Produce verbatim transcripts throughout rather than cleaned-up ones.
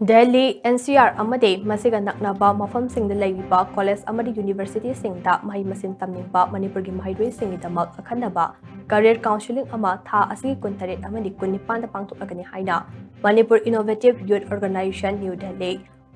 Delhi, N C R ꯑꯃꯗꯤ ꯃꯁꯤꯒ ꯅꯛꯅꯕ ꯃꯐꯝꯁꯤꯡꯗ ꯂꯩꯔꯤꯕ ꯀꯣꯂꯦꯖ ꯑꯃꯗꯤ ꯌꯨꯅꯤꯚꯔꯁꯤꯇꯤꯁꯤꯡꯗ ꯃꯍꯩ ꯃꯁꯤꯡ ꯇꯝꯅꯤꯡꯕ ꯃꯅꯤꯄꯨꯔꯒꯤ ꯃꯍꯩꯔꯣꯏꯁꯤꯡꯒꯤꯗꯃꯛ ꯑꯈꯟꯅꯕ ꯀꯔꯤꯌꯔ ꯀꯥꯎꯟꯁꯤꯂꯤꯡ ꯑꯃ ꯊꯥ ꯑꯁꯤꯒꯤ ꯀꯨꯟꯇꯔꯦꯠ ꯑꯃꯗꯤ ꯀꯨꯟꯅꯤꯄꯥꯟꯗ ꯄꯥꯡꯊꯣꯛꯂꯒꯅꯤ ꯍꯥꯏꯅ ꯃꯅꯤꯄꯨꯔ ꯏꯅꯣꯚꯦꯇꯤꯚ ꯌꯨꯠ ꯑꯣꯔꯒꯅꯥꯏꯖꯦꯁꯟ, ꯅ꯭ꯌꯨ ꯗꯦꯜꯂꯤ,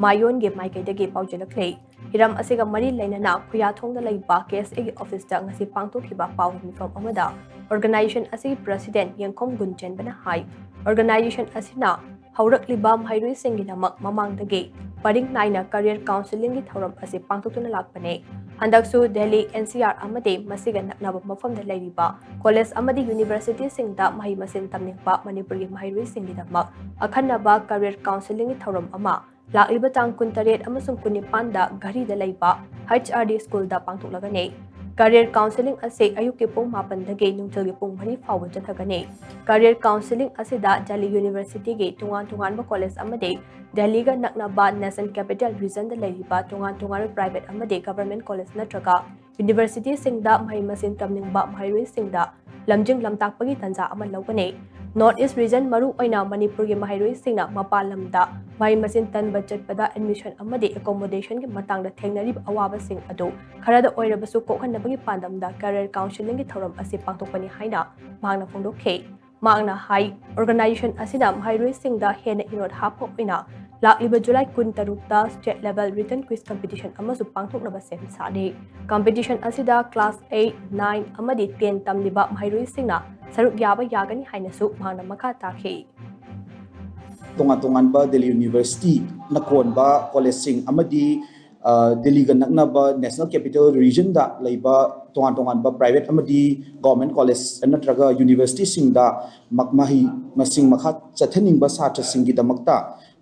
ꯃꯥꯌꯣꯟꯒꯤ ꯃꯥꯏꯀꯩꯗꯒꯤ ꯄꯥꯎꯖꯦꯜꯂꯛꯂꯤ꯫ ꯍꯤꯔꯝ ꯑꯁꯤꯒ ꯃꯔꯤ ꯂꯩꯅꯅ ꯈꯨꯌꯥꯊꯣꯡꯗ ꯂꯩꯕ ꯀꯦ ꯑꯦꯁ ꯑꯦꯒꯤ ꯑꯣꯐꯤꯁꯇ ꯉꯁꯤ ꯄꯥꯡꯊꯣꯛꯈꯤꯕ ꯄꯥꯎ ꯃꯤꯐꯝ ꯑꯃꯗ ꯑꯣꯔꯒꯅꯥꯏꯖꯦꯁꯟ ꯑꯁꯤꯒꯤ ꯄ꯭ꯔꯁꯤꯗꯦꯟ ꯌꯦꯡꯈꯣꯝ ꯒꯨꯟꯆꯦꯟꯕꯅ ꯍꯥꯏ, ꯑꯣꯔꯒꯅꯥꯏꯖꯦꯁꯟ ꯑꯁꯤꯅ ꯍꯧꯔꯛꯂꯤꯕ ꯃꯍꯩꯔꯣꯏꯁꯤꯡꯒꯤꯗꯃꯛ ꯃꯃꯥꯡꯗꯒꯤ ꯄꯔꯤꯡ ꯅꯥꯏꯅ ꯀꯔꯤꯌꯔ ꯀꯥꯎꯟꯁꯤꯂꯤꯡꯒꯤ ꯊꯧꯔꯝ ꯑꯁꯤ ꯄꯥꯡꯊꯣꯛꯇꯨꯅ ꯂꯥꯛꯄꯅꯤ꯫ ꯍꯟꯗꯛꯁꯨ ꯗꯦꯜꯂꯤ, ꯑꯦꯟ ꯁꯤ ꯑꯥꯔ ꯑꯃꯗꯤ ꯃꯁꯤꯒ ꯅꯛꯅꯕ ꯃꯐꯝꯗ ꯂꯩꯔꯤꯕ ꯀꯣꯂꯦꯖ ꯑꯃꯗꯤ ꯌꯨꯅꯤꯚꯔꯁꯤꯇꯤꯁꯤꯡꯗ ꯃꯍꯩ ꯃꯁꯤꯡ ꯇꯝꯅꯤꯡꯕ ꯃꯅꯤꯄꯨꯔꯒꯤ ꯃꯍꯩꯔꯣꯏꯁꯤꯡꯒꯤꯗꯃꯛ ꯑꯈꯟꯅꯕ ꯀꯔꯤꯌꯔ ꯀꯥꯎꯟꯁꯤꯂꯤꯡꯒꯤ ꯊꯧꯔꯝ ꯑꯃ ꯂꯥꯛꯂꯤꯕ ꯇꯥꯡ ꯀꯨꯟꯇꯔꯦꯠ ꯑꯃꯁꯨꯡ ꯀꯨꯟꯅꯤꯄꯥꯟꯗ ꯘꯔꯤꯗ ꯂꯩꯕ ꯍꯩꯆ ꯑꯥꯔ ꯗꯤ ꯁ꯭ꯀꯨꯜꯗ ꯄꯥꯡꯊꯣꯛꯂꯒꯅꯤ꯫ ꯀꯔꯤꯌꯔ ꯀꯥꯎꯟꯁꯤꯂꯤꯡ ꯑꯁꯤ ꯑꯌꯨꯛꯀꯤ ꯄꯨꯡ ꯃꯥꯄꯟꯗꯒꯤ ꯅꯨꯡꯊꯤꯜꯒꯤ ꯄꯨꯡ ꯃꯔꯤ ꯐꯥꯎꯕ ꯆꯠꯊꯒꯅꯤ꯫ ꯀꯔꯤꯌꯔ ꯀꯥꯎꯟꯁꯤꯂꯤꯡ ꯑꯁꯤꯗ ꯗꯦꯜꯂꯤ ꯌꯨꯅꯤꯚꯔꯁꯤꯇꯤꯒꯤ ꯇꯣꯉꯥꯟ ꯇꯣꯉꯥꯟꯕ ꯀꯣꯂꯦꯖ ꯑꯃꯗꯤ ꯗꯦꯜꯂꯤꯒ ꯅꯛꯅꯕ ꯅꯦꯁꯅꯦꯜ ꯀꯦꯄꯤꯇꯦꯜ ꯔꯤꯖꯟꯗ ꯂꯩꯔꯤꯕ ꯇꯣꯉꯥꯟ ꯇꯣꯉꯥꯟꯕ ꯄ꯭ꯔꯥꯏꯚꯦꯠ ꯑꯃꯗꯤ ꯒꯚꯔꯟꯃꯦꯟꯠ ꯀꯣꯂꯦꯖ ꯅꯠꯇ꯭ꯔꯒ ꯌꯨꯅꯤꯚꯔꯁꯤꯇꯤꯁꯤꯡꯗ ꯃꯍꯩ ꯃꯁꯤꯡ ꯇꯝꯅꯤꯡꯕ ꯃꯍꯩꯔꯣꯏꯁꯤꯡꯗ ꯂꯝꯖꯤꯡ ꯂꯝꯇꯥꯛꯄꯒꯤ ꯇꯥꯟꯖꯥ ꯑꯃ ꯂꯧꯒꯅꯤ꯫ ꯅꯣꯔꯠ ꯏꯁ ꯔꯤꯖꯟ, ꯃꯔꯨ ꯑꯣꯏꯅ ꯃꯅꯤꯄꯨꯔꯒꯤ ꯃꯍꯩꯔꯣꯏꯁꯤꯡꯅ ꯃꯄꯥꯟ ꯂꯝꯗ ꯃꯍꯩ ꯃꯁꯤꯡ ꯇꯝꯕ ꯆꯠꯄꯗ ꯑꯦꯗꯃꯤꯁꯟ ꯑꯃꯗꯤ ꯑꯦꯀꯣꯃꯣꯗꯦꯁꯟꯒꯤ ꯃꯇꯥꯡꯗ ꯊꯦꯡꯅꯔꯤꯕ ꯑꯋꯥꯕꯁꯤꯡ ꯑꯗꯨ ꯈꯔꯗ ꯑꯣꯏꯔꯕꯁꯨ ꯀꯣꯛꯍꯟꯅꯕꯒꯤ ꯄꯥꯟꯗꯝꯗ ꯀꯦꯔꯤꯌꯔ ꯀꯥꯎꯟꯁꯤꯂꯤꯡꯒꯤ ꯊꯧꯔꯝ ꯑꯁꯤ ꯄꯥꯡꯊꯣꯛꯄꯅꯤ ꯍꯥꯏꯅ ꯃꯍꯥꯛꯅ ꯐꯣꯡꯗꯣꯛꯈꯤ꯫ ꯃꯍꯥꯛꯅ ꯍꯥꯏ, ꯑꯣꯔꯒꯅꯥꯏꯖꯦꯁꯟ ꯑꯁꯤꯅ ꯃꯍꯩꯔꯣꯏꯁꯤꯡꯗ ꯍꯦꯟꯅ ꯏꯅꯣꯠ ꯍꯥꯞꯄ ꯑꯣꯏꯅ ꯂꯥꯛꯂꯤꯕ ꯖꯨꯂꯥꯏ ꯀꯨꯟꯇꯔꯨꯛꯇ state level written quiz competition ꯑꯃꯁꯨ ꯄꯥꯡꯊꯣꯛꯅꯕ ꯁꯦꯝ ꯁꯥꯔꯤ꯫ ꯀꯝꯄꯤꯇꯤꯁꯟ ꯑꯁꯤꯗ ꯀ꯭ꯂꯥꯁ ꯑꯩꯠ, ꯅꯥꯏꯟ ꯑꯃꯗꯤ ꯇꯦꯟ ꯇꯝꯂꯤꯕ ꯃꯍꯩꯔꯣꯏꯁꯤꯡꯅ ꯁꯔꯨꯛ ꯌꯥꯕ ꯌꯥꯒꯅꯤ ꯍꯥꯏꯅꯁꯨ ꯃꯍꯥꯛꯅ ꯃꯈꯥ ꯇꯥꯈꯤ꯫ ꯇꯣꯉꯥꯟ ꯇꯣꯉꯥꯟꯕ ꯗꯦꯜꯂꯤ ꯌꯨꯅꯤꯚꯔꯁꯤꯇꯤꯅ ꯀꯣꯟꯕ ꯀꯣꯂꯦꯖꯁꯤꯡ ꯑꯃꯗꯤ, ꯑ, ꯗꯦꯜꯂꯤꯒ ꯅꯛꯅꯕ ꯅꯦꯁꯅꯦꯜ ꯀꯦꯄꯤꯇꯦꯜ ꯔꯤꯖꯟꯗ ꯂꯩꯕ ꯇꯣꯉꯥꯟ ꯇꯣꯉꯥꯟꯕ ꯄ꯭ꯔꯥꯏꯚꯦꯠ ꯑꯃꯗꯤ ꯒꯚꯔꯟꯃꯦꯟꯠ ꯀꯣꯂꯦꯖ ꯅꯠꯇ꯭ꯔꯒ ꯌꯨꯅꯤꯚꯔꯁꯤꯇꯤꯁꯤꯡꯗ ꯃ-, ꯃꯍꯩ ꯃꯁꯤꯡ ꯃꯈꯥ ꯆꯠꯊꯅꯤꯡꯕ ꯁꯥꯇ꯭ꯔꯁꯤꯡꯒꯤꯗꯃꯛꯇ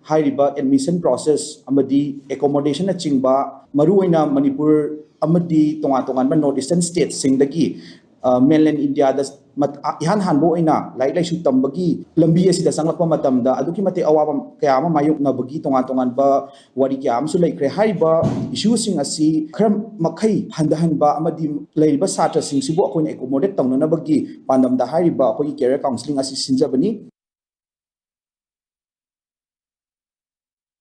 ꯍꯥꯏꯔꯤꯕ ꯑꯦꯗꯃꯤꯁꯟ ꯄ꯭ꯔꯣꯁꯦꯁ ꯑꯃꯗꯤ ꯑꯦꯀꯣꯃꯣꯗꯦꯁꯟꯅꯆꯤꯡꯕ, ꯃꯔꯨꯑꯣꯏꯅ ꯃꯅꯤꯄꯨꯔ ꯑꯃꯗꯤ ꯇꯣꯉꯥꯟ ꯇꯣꯉꯥꯟꯕ ꯅꯣꯔꯠ ꯏꯁꯇꯔꯟ ꯁ꯭ꯇꯦꯠꯁꯤꯡꯗꯒꯤ, ꯑ, ꯃꯦꯟꯂꯦꯟ ꯏꯟꯗꯤꯌꯥꯗ ꯃꯠ-, ꯑ, ꯏꯍꯥꯟ ꯍꯥꯟꯕ ꯑꯣꯏꯅ ꯂꯥꯏꯔꯤꯛ ꯂꯥꯏꯁꯨ ꯇꯝꯕꯒꯤ ꯂꯝꯕꯤ ꯑꯁꯤꯗ ꯆꯪꯂꯛꯄ ꯃꯇꯝꯗ ꯑꯗꯨꯛꯀꯤ ꯃꯇꯤꯛ ꯑꯋꯥꯕ ꯀꯌꯥ ꯑꯃ ꯃꯥꯌꯣꯛꯅꯕꯒꯤ ꯇꯣꯉꯥꯟ ꯇꯣꯉꯥꯟꯕ ꯋꯥꯔꯤ ꯀꯌꯥ ꯑꯃꯁꯨ ꯂꯩꯈ꯭ꯔꯦ꯫ ꯍꯥꯏꯔꯤꯕ ꯏꯁꯨꯁꯤꯡ ꯑꯁꯤ ꯈꯔ ꯃꯈꯩ ꯍꯟꯊꯍꯟꯕ ꯑꯃꯗꯤ ꯂꯩꯔꯤꯕ ꯁꯥꯇ꯭ꯔꯁꯤꯡꯁꯤꯕꯨ ꯑꯩꯈꯣꯏꯅ ꯑꯦꯀꯣꯃꯣꯗꯦꯠ ꯇꯧꯅꯅꯕꯒꯤ ꯄꯥꯟꯗꯝꯗ ꯍꯥꯏꯔꯤꯕ ꯑꯩꯈꯣꯏꯒꯤ ꯀꯦꯔꯤꯌꯔ ꯀꯥꯎꯟꯁꯤꯂꯤꯡ ꯑꯁꯤ ꯁꯤꯟꯖꯕꯅꯤ꯫